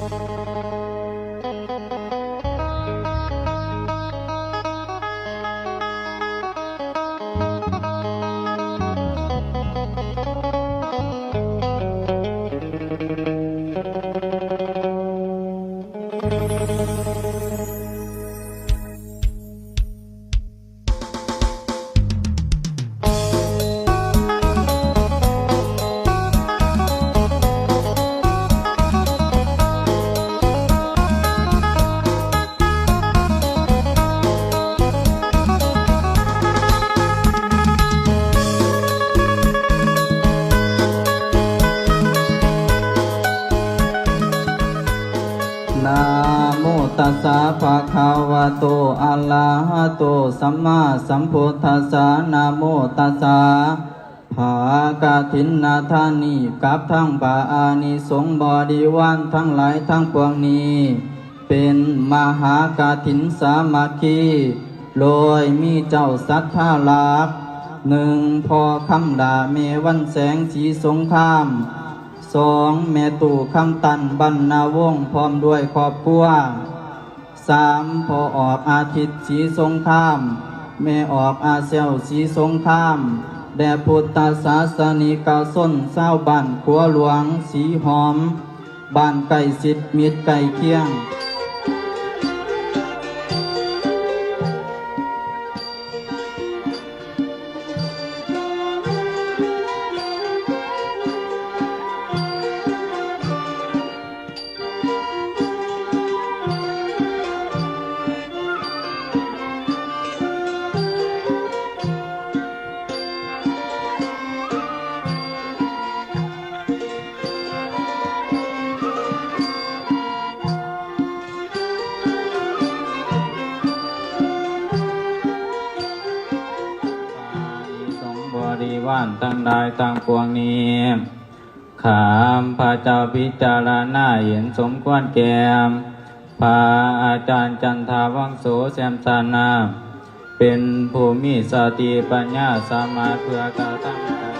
ນະໂມຕັດສະ ພະຄະວະໂຕ ອະລະຫະໂຕ ສຳມາສຳພຸດທັດສະ ນະໂມຕັດສະ ຜ້າກະຖິນນະທ່ານນີ້ ກັບທັງຜ້າອານິສົງບໍລິວານທັງຫຼາຍທັງປວງນີ້ ເປັນມະຫາກະຖິນສາມັກຄີ ໂດຍມີເຈົ້າສັດທາຫຼັກ ໜຶ່ງ ພໍ່ຄຳຫຼ້າ ແມ່ວັນແສງ ສີສົງຄາມ, ສອງ ແມ່ຕູ້ຄຳຕັນ ບັນນະວົງ ພ້ອມດ້ວຍຄອບຄົວ, ສາມ ພໍ່ອອກອາທິດ ສີສົງຄາມ, ແມ່ອອກອາແຊວ ສີສົງຄາມ ແລະ ພຸດທະສາສະນິກະຊົນຊາວບ້ານຂົວຫຼວງ ສີຫອມ ບ້ານໃກ້ຊິດມິດໃກ້ຄຽງ. ສງບໍລິວານທັງຫຼາຍທັງປວງນີ້ ຂ້າພະເຈົ້າພິຈາລະນາເຫັນສົມຄວນແກ່ ພະອາຈານຈັນທະວັງໂສ ແຊມຊານາ ເປັນຜູ້ມີສະຕິປັນຍາສາມາດເພື່ອກະທຳການ